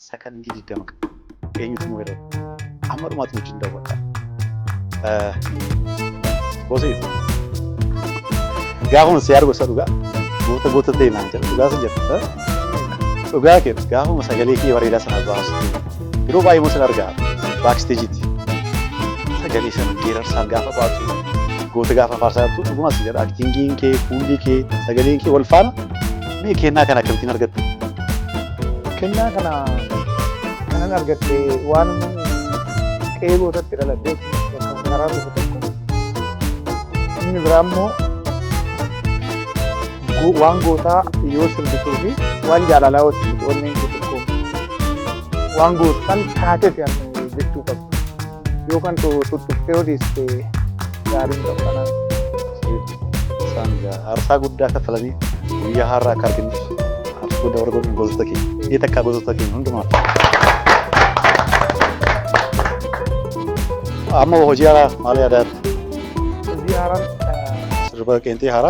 Sakandii 20 qaba. Eenyutu mo'e? Amma dhumaatti wajjin daawwadhaa. Boosee gaafuma si argu isa dhugaa goota goota ta'e naan jedha, dhugaa sin jedha. Dhugaa kee gaafuma sagalee kee bareedaa sana baastu, yeroo baay'ee immoo sin argaa backstageitti sagalee sana geerarsaan gaafa baatu, goota gaafa faarsaa jirtu, dhuguma sin jedha, actingiin kee, fuulli kee, sagaleen kee wal faana. Mee kennaa kana akkamittiin argatte? Kennaa kana kanan argadhe waan qe'ee gootatti dhaladhee bakka karaa dhufu tokko. Inni biraa immoo waan gootaa yoo sirbituu fi waan jaalalaa yoo sirbitu onneen kee tokko waan gootan taateef jechuu qabdu. Yoo kan tuttuqxee yoo dhiiste gaariin qabu kanaaf. Isaan egaa aarsaa guddaa kaffalanii guyyaa har'aa akka arginuuf aarsaa guddaa warra godhan gootota keenya. Biyya takkaa gootota keenya hundumaaf. Amma hojii haaraa maal yaadaa jirta? Hojii haaraan Sirba qeenxee haaraa.